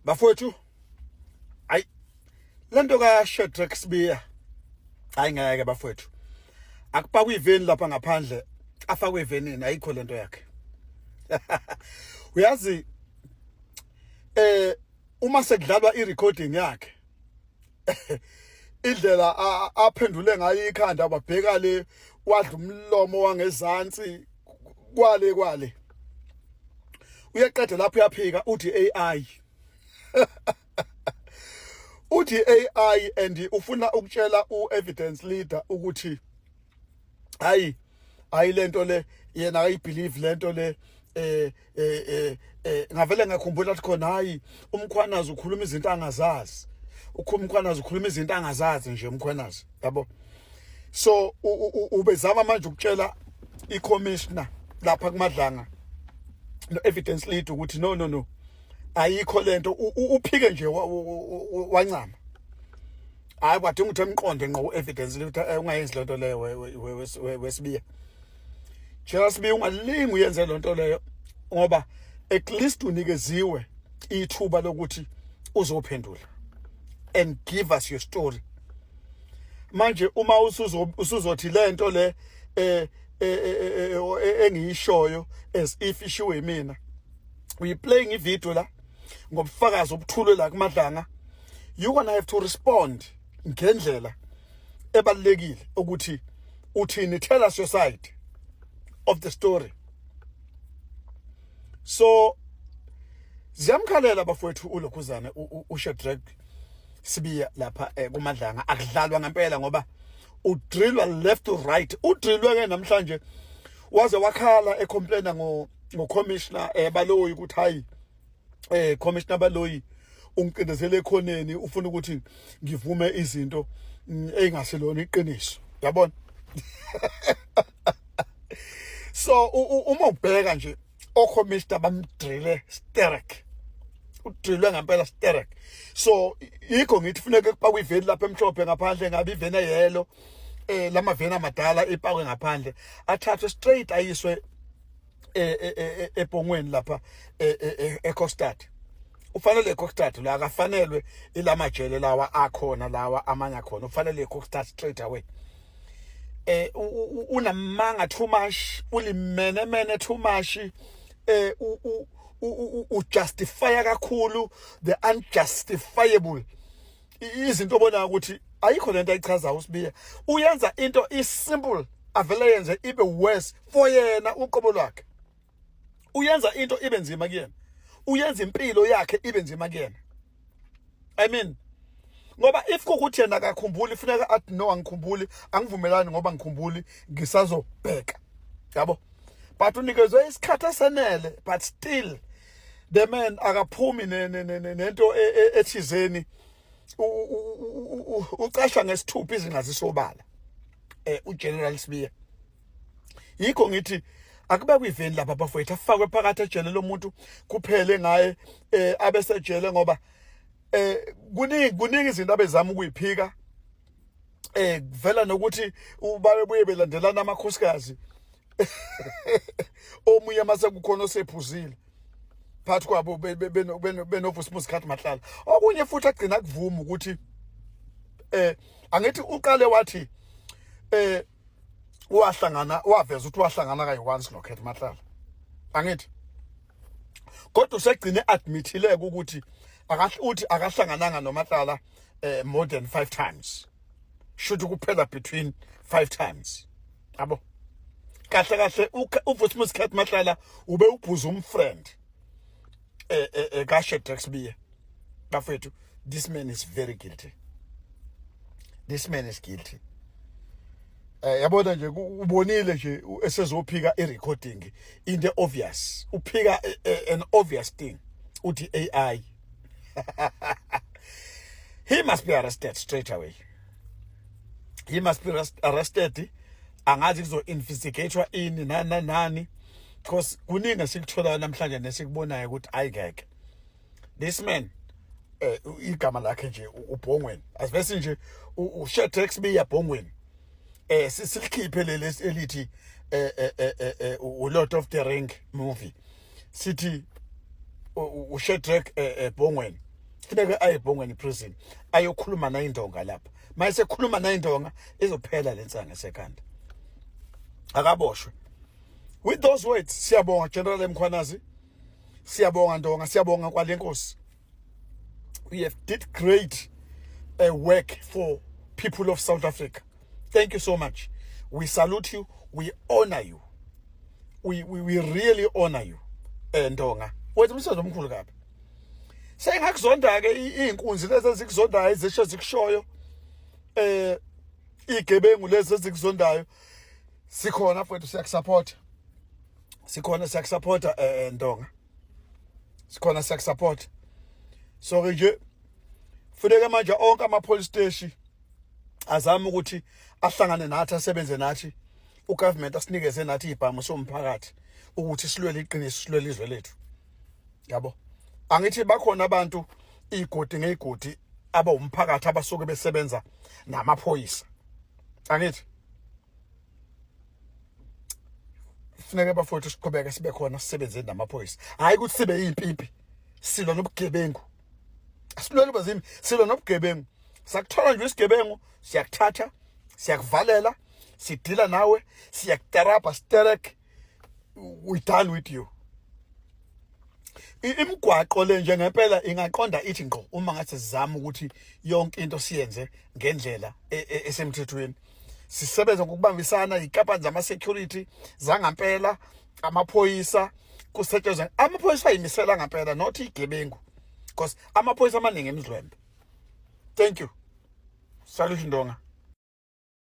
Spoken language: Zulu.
Bafowethu, ayi lento ka Shadrack Sibiya, hayi ngeke bafowethu, akupakwe iveni lapha ngaphandle, afakwe evenini, ayikho lento yakhe. Uyazi uma sekudlalwa i-recording yakhe, indlela aphendule ngayo ikhanda, wabheka le, wadla umlomo wangezansi kwale kwale, uyaqeda lapho uyaphika, uthi AI, uthi AI, and ufuna ukutshela u-evidence leader ukuthi hayi hayi, lento le yena akayibelieve lento le. Ngavele ngakhumbula ukuthi khona, hayi, uMkhwanazi ukhuluma izinto angazazi, uMkhwanazi ukhuluma izinto angazazi nje uMkhwanazi, yabo. So ubezama manje ukutshela i-commissioner lapha kuMadlanga no evidence lead ukuthi no, no, no, ayikho lento. Uphike nje wancama. Hayi, kwadinga ukuthi emqonde ngqo u-evidence lead, ungayenzi lento leyo wesibiya, General Sibiya, ungalingi uyenze lento leyo, ngoba at least unikeziwe ithuba lokuthi uzophendula and give us your story. Manje uma usuzothi lento le engiyishoyo as if ishiwe mina, we playing ivideo la ngobufakazi obuthulwe la kuMadlanga, you gonna have to respond ngendlela ebalekile ukuthi uthini. Tell us your side of the story. So ziyamkhalela bafowethu ulokhuzane uShadrack Sibiya lapha kuMadlanga. Akudlalwa ngempela ngoba udrillwa left to right. Udrillwe ke namhlanje waze wakhala ecomplaina ngo commissioner Baloyi ukuthi hayi, Commissioner Baloyi ungicindezele ekhoneni, ufuna ukuthi ngivume izinto engasilona iqiniso, yabona. So uma ubheka nje ocommissioner bamdrille sterek, udrillwe ngempela sterek. So yikho ngithi funeka kupakwe iveni lapha emhlophe ngaphandle, ngabe iveni eyellow, lamaveni amadala ipakwe ngaphandle, athathwe straight ayiswe ebhongweni lapha eKokstad. Ufanele eKokstad la, akafanelwe ilamajele lawa akhona, lawa amanye akhona, ufanele eKokstad straight away. Unamanga too much, ulimenemene too much, ujustify kakhulu the unjustifiable. Izinto obona ukuthi ayikho lento ayichazayo uSibiya, uyenza into isimple, avele yenze ibe worse for yena uqobo lwakhe, uyenza into ibe nzima kuyena, uyenza impilo yakhe ibe nzima kuyena. I mean, ngoba if kukuthi yena akakhumbuli, funeka athi no, angikhumbuli, angivumelani ngoba ngikhumbuli, ngisazobheka, yabo. But unikezwe isikhathi esenele, but still the man akaphumi nento ethizeni. Ucasha ngesithupha izingazisobala uGeneral Sibiya. Yikho ngithi akubekwe iveni lapha bafowethu, afakwe phakathi ejele lomuntu, kuphele ngaye, abesejele, ngoba kuningi kuningi izinto abezama ukuyiphika. Kuvela nokuthi ubabe buye belandelana amakhosikazi, omunye mase kukhona osephuzile phakathi kwabo benoVusimuzi Cat Matlala. Okunye futhi agcina kuvuma ukuthi angithi uqale wathi wahlangana, waveza ukuthi wahlangana kayi once no Cat Matlala, angithi? Kodwa usegcine admithile ukuthi uthi akahlangananga noMatlala more than 5 times, should kuphela between 5 times, yabo. Kahle kahle uVusimuzi Cat Matlala ube ubosom friend kaShadrack Sibiya. Bafethu, this man is very guilty, this man is guilty. Yabona nje, ubonile nje esezophika i-recording, into obvious, uphika an obvious thing, uthi AI. He must be arrested straight away, he must be arrested. Angazi kuzo investigatewa ini nani nani, because kuningi esikutholayo namhlanje nesikubonayo ukuthi ayingeke this man, igama lakhe nje uBhongweni, asivesi nje uShadrack Sibiya Bhongweni, silikhiphe leli elithi uLord of the Ring movie, sithi uShadrack Bhongweni. Funeke aye eBhongweni prison ayokhuluma nayindonga lapha. Mayesekhuluma nayindonga izophela lensangu esekhanda. Akaboshwe. With those words, siyabonga General Mkhwanazi. Siyabonga Ndonga, siyabonga kwalenkosi. We have did great work for people of South Africa. Thank you so much. We salute you. We honor you. We really honor you. Ndonga. Wenza umsebenzi omkhulu kabi. Sengakuzonda ke izinkunzi lezi ezikuzondayo izisho ezikushoyo. Igebengu lezi ezikuzondayo. Sikhona mfowethu, siyakusupport. Sikhona, siyakusupporta, Ndonga. Sikhona, siyakusupport. So ke nje funeka manje onke ama police station azama ukuthi ahlangane nathi, asebenze nathi, ugovernment asinikeze nathi ibhamu somphakathi ukuthi silwele iqiniso, silwele izwe lethu, yabo. Angithi bakhona abantu igodi ngeyigodi abawumphakathi abasuke besebenza namaphoyisa, angithi? Funeke bafowethu siqhubeke sibe khona, sisebenze namaphoyisa, hayi ukuthi sibe yimpimpi. Silwa nobugebengu, asilwele bazimi, silwa nobugebengu. Sakuthola nje isigebengu, siyakuthatha, siyakuvalela, sidila nawe, siyakutarabha sterek, we done with you. Imigwaqo le nje ngempela ingaqonda ithi ngqo uma ngathi sizama ukuthi yonke into siyenze ngendlela esemthethweni, sisebenza ngokubambisana, iy'nkampani zama-security zangampela, amaphoyisa, kusetshenzwa amaphoyisa ayimisela ngampela, not igebengu, because amaphoyisa amaningi emidlwembe. Thank you. Salute, Ndonga.